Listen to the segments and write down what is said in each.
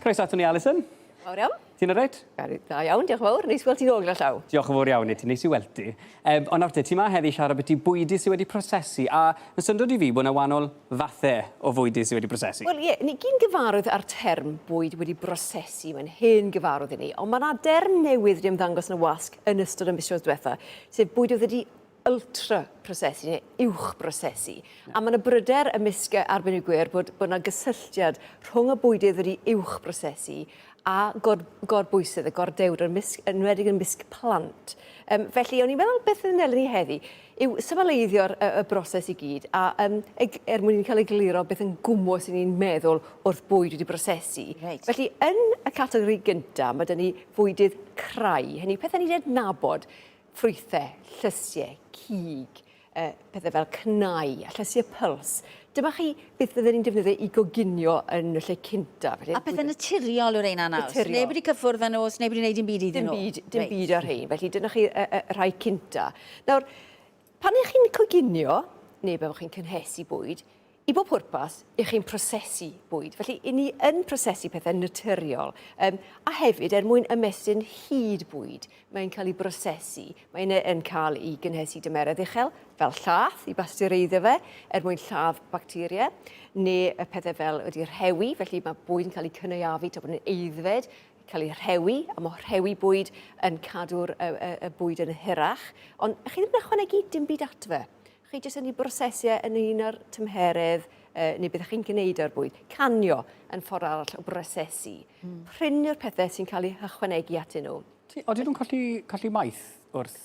Croeso aton ni, Alison. Fawr iawn. Ti'n oreit? Da iawn, diolch yn fawr. Neis gweld ti'n ôl gyda llaw. Diolch yn fawr iawn i ti, neis i weld ti. Um, ond nawr te, ti ma heddi siarad beth i bwydydd sydd wedi prosesu, a yn syndod i fi bod yna wahanol fathau o fwydydd sydd wedi prosesu. Wel ie, ni gyn gyfarwydd â'r term bwyd wedi brosesu, mae'n hen gyfarwydd i ni, ond mae yna derm newydd wedi ymddangos yn y wasg yn ystod y misoedd diwetha, sef bwyd oedd wedi ultra-prosesu neu uwch-brosesu. A mae yna bryder ymysg arbenigwyr bod, bod yna gysylltiad rhwng y bwydydd wedi uwch-brosesu a gor, gorbwysedd y gordewdr, ymysg, yn enwedig ymysg plant. Um, felly, o'n i'n meddwl beth yn eleni heddi yw symleiddio'r y, y broses i gyd a um, er mwyn i ni cael egluro beth yn gwmws i ni'n meddwl wrth bwyd wedi brosesu. Reit. Felly, yn y categori gyntaf, mae dyn ni fwydydd crai, hynny pethau ni'n adnabod ffrwythau, llysiau, cig, uh, pethau fel cnau a llysiau pyls. Dyma chi beth fydden ni'n defnyddio i goginio yn y lle cynta. A pethau naturiol yw'r ein nawr? Naturiol. Neb wedi cyffwrdd â nhw, neb wedi gwneud dim byd iddyn nhw. Dim byd, dim right. byd ar rhein. Felly dyna chi y, y, y rhai cynta. Nawr, pan ych chi'n coginio, neu byddwch chi'n cynhesu bwyd, I bob pwrpas, y'ch chi'n prosesu bwyd. Felly, 'y ni yn prosesu pethau naturiol. Um, a hefyd, er mwyn ymestyn hyd bwyd, mae'n cael ei brosesu. Mae'n e yn cael ei gynhesu dymeredd uchel, fel llath, i basteureiddio fe, er mwyn lladd bacteria, neu y pethau fel wedi rhewi, felly mae bwyd yn cael ei cynaeafu tra bod yn aeddfed, cael ei rhewi, a mae rhewi bwyd yn cadw'r y, y, y bwyd yn hirach. Ond chi ddim yn ychwanegu dim byd ato fe. Chi jyst yn ei brosesu e yn un o'r tymheredd uh, neu beth chi'n gwneud o'r bwyd. Canio yn ffordd arall o brosesu. Mm. Prin yw'r pethau sy'n cael eu hychwanegu atyn nhw. Odyn nhw'n colli, colli maeth wrth...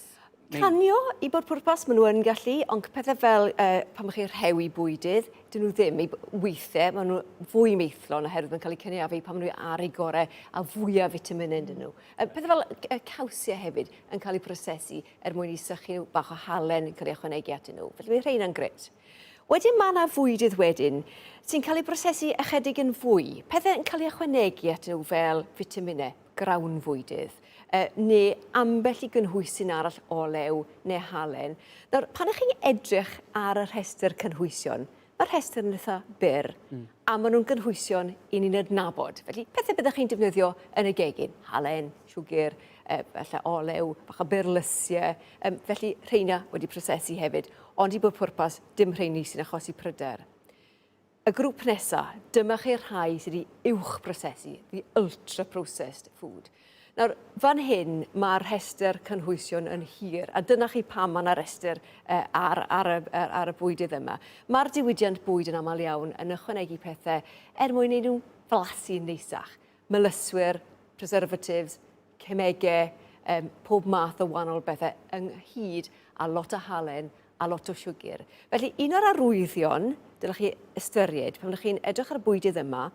Canio, i bod pwrpas, maen nhw yn gallu, ond pethau fel uh, pan chi'n rhewi bwydydd, dyn nhw ddim. Weithiau, maen nhw fwy meithlon oherwydd mae'n cael eu cynaeafu pan maen nhw ar eu gorau a fwyaf vitamin yn nhw. Uh, pethau fel uh, cawsiau hefyd yn cael eu prosesu er mwyn i sychu nhw, bach o halen yn cael ei ychwanegu atyn nhw. Felly mae rheina'n gret. Wedyn mae yna fwydydd wedyn sy'n cael eu brosesu ychydig yn fwy. Pethau yn cael eu ychwanegu atyn nhw fel fitaminau, grawnfwydydd, neu ambell i gynhwysyn arall olew neu halen. Nawr, pan ych chi'n edrych ar y rhestr cynhwysion, Mae'r rhestr yn eitha byr, mm. a maen nhw'n gynhwysion i ni'n adnabod. Felly, pethau byddech chi'n defnyddio yn y gegin, halen, siwgr, e, falle olew, bach o berlysiau, um, felly rheina wedi prosesu hefyd, ond i bod pwrpas, dim rheini sy'n achosi pryder. Y grŵp nesaf, dyma chi'r rhai sydd wedi uwch prosesu, the ultra-processed food. Nawr, fan hyn, mae'r rhestr cynhwysion yn hir, a dyna chi pam mae yna restr ar, ar, y, ar, ar y bwydydd yma. Mae'r diwydiant bwyd yn aml iawn yn ychwanegu pethau er mwyn ei nhw flasu'n neisach. Melyswyr, preservatives, cemegau, um, pob math o wahanol bethau ynghyd a lot o halen a lot o siwgr. Felly, un o'r arwyddion dylech chi ystyried pan ydych chi'n edrych ar y bwydydd yma,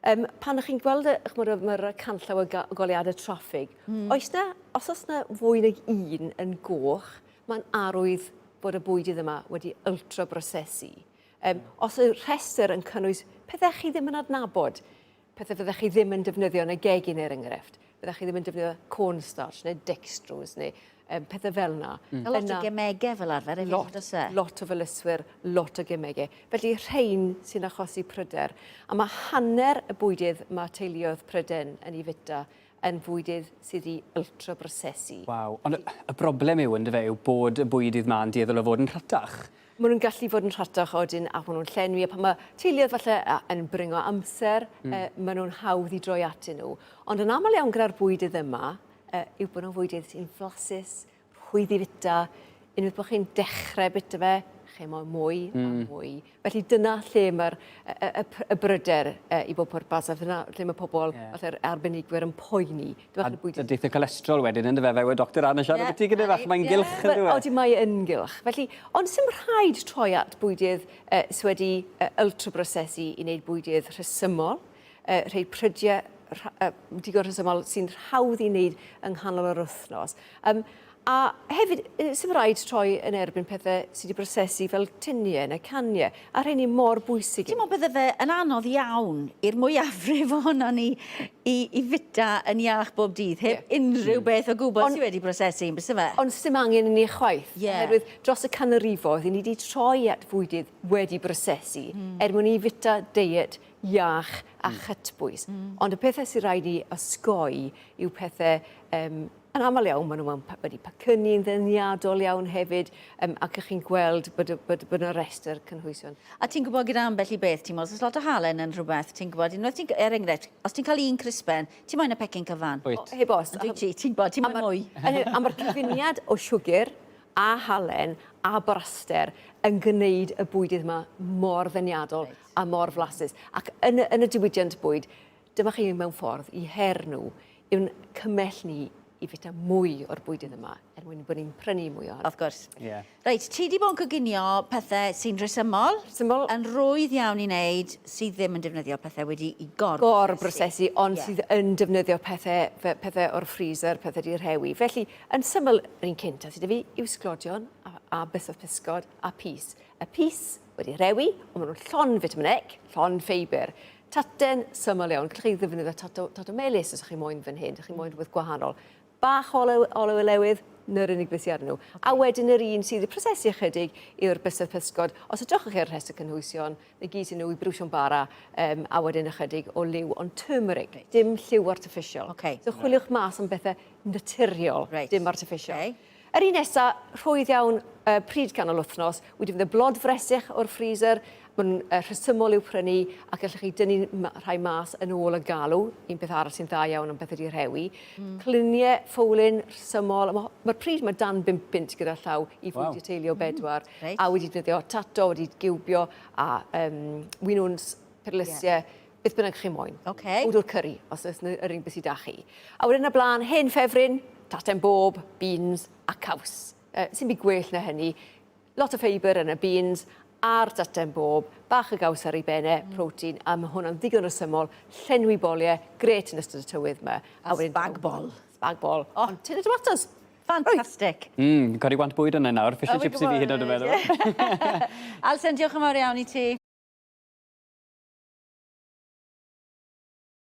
Um, pan ych chi'n gweld y, ch'mod, mae'r canllaw y goleuadau traffig, mm. oes na, os oes na fwy nag un yn goch, mae'n arwydd bod y bwydydd yma wedi ultra-brosesu. Um, os yw'r rhestr yn cynnwys pethau chi ddim yn adnabod, pethau fyddech chi ddim yn defnyddio yn y gegin er enghraifft, fyddech chi ddim yn defnyddio cornstarch neu dextrose neu um, pethau fel yna. Mm. A lot o gemegau fel arfer hefyd, lot, does e? Lot o felyswyr, lot o gemegau. Felly rhain sy'n achosi pryder. A mae hanner y bwydydd mae teuluoedd Pryden yn ei fita yn fwydydd sydd i ultra-brosesu. Waw. Ond y, y broblem yw, yndyfe, yw bod y bwydydd ma'n dueddol o fod yn rhatach. Maen nhw'n gallu fod yn rhatach odyn ac maen nhw'n llenwi a pan mae teuluoedd falle yn bringo amser, mm. maen nhw'n hawdd i droi atyn nhw. Ond yn aml iawn gyda'r bwydydd yma, yw bod nhw'n fwydydd sy'n flasus, rhwydd i fita, unwaith bod chi'n dechrau bita fe, chi moyn mwy mm. a mwy. Felly dyna lle mae'r y, y, y bryder e, i bob pwrpas, a dyna lle mae pobl, yeah. falle'r arbenigwyr yn poeni. A deith y cholesterol wedyn, ynddo fe, fe yw Dr Anna siarad yeah. beth gyda fe, mae'n yeah. gylch ynddo fe. Odi, mae yn gylch. Felly, ond sy'n rhaid troi at bwydydd uh, sydd wedi uh, ultra-brosesu i wneud bwydydd rhesymol, uh, rhai prydiau uh, digon rhesymol sy'n hawdd i wneud yng nghanol yr wythnos. Um, a hefyd, sy'n rhaid troi yn erbyn pethau sydd wedi prosesu fel tiniau neu caniau, a rheini mor bwysig. Ti'n meddwl bydde fe yn anodd iawn i'r mwyafrif ohono ni i, i fita yn iach bob dydd, heb yeah. unrhyw mm. beth o gwbl sydd wedi prosesu, byse fe? Ond sy'n angen i ni chwaith, yeah. oherwydd dros y canrifoedd, i ni wedi troi at fwydydd wedi prosesu, mm. er mwyn i fita deiet iach a chytbwys. Ond y pethau sy'n rhaid i osgoi yw pethau um, yn aml iawn, maen nhw mewn, wedi pacynnu'n ddeniadol iawn hefyd, um, ac ych chi'n gweld bod, bod, bod yna restr cynhwysion. A ti'n gwybod gyda ambell i beth, ti'n meddwl, os lot o halen yn rhywbeth, ti'n gwybod, unwaith ti'n, er enghraifft, os ti'n cael un crispen, ti'n moyn y pecyn cyfan. Wyt. Heb os. Dwi ti, ti'n gwybod, ti'n moyn mwy. A mae'r cyfuniad o siwgr a halen a braster yn gwneud y bwydydd yma mor ddeniadol right. a mor flasus. Ac yn, yn y diwydiant bwyd, dyma chi mewn ffordd i her nhw, yw'n cymell ni i fita mwy o'r bwydydd yma, er mwyn bod ni'n prynu mwy ohono. Of course. Yeah. Reit, ti di bod yn coginio pethau sy'n rhesymol, Rhesymol. yn rwydd iawn i wneud, sydd ddim yn defnyddio pethau wedi i gor Gor-brosesu, ond yeah. sydd yn defnyddio pethau, pethau o'r freezer, pethau di rhewi. Felly, yn syml, yr un cynta sydd 'da fi yw sglodion a, a bysedd pysgod a pys. Y pys wedi rhewi, ond maen nhw'n llon vitamin E, llon ffeibr. Taten syml iawn. Gallwch chi ddefnyddio tato, tato melys os ydych chi moyn fan hyn, ydych chi moyn rhywbeth gwahanol. Bach o olew, olew olewydd, na'r unig beth sydd arnyn nhw. Okay. A wedyn yr un sydd wedi prosesu ychydig yw'r bysedd pysgod. Os ydych chi ar rhestr cynhwysion, na gyd sy'n nhw i brwsio'n bara, um, a wedyn ychydig o liw, ond turmeric, right. dim lliw artificial. Okay. So chwiliwch mas am bethau naturiol, right. dim artificial. Okay. Yr un nesa, rhwydd iawn, uh, pryd canol wythnos, wedi fynd y blod fresych o'r freezer, maen nhw'n uh, rhesymol i'w prynu ac allwch chi dynnu rhai mas yn ôl y galw, un peth arall sy'n dda iawn am beth ydi rhewi. Cluniau, ffowlyn, rhesymol, mae'r ma pryd mae dan 5 punt gyda llaw i fwyd wow. teulu o bedwar, mm. Reit. a wedi defnyddio tato, wedi giwbio, a um, winwns, perlysiau, yeah. beth bynnag chi moyn. Okay. Powdwr curry, os oes yr un beth sydd â chi. A wedyn y blaen, hen ffefryn, taten bob, beans a caws. Uh, sy'n byd gwell na hynny. Lot o ffeibr yn y beans a'r daten bob, bach o gaws ar ei benne, protein, a mae hwnna'n ddigon resymol, llenwi boliau, gret yn ystod y tywydd yma. A spag bol. Spag bol. Oh. Ond tin o tomatoes. Fantastic. Codi gwant bwyd yna nawr, fish and chips i fi hyd yn oed yn meddwl. Alison, diolch yn fawr iawn i ti.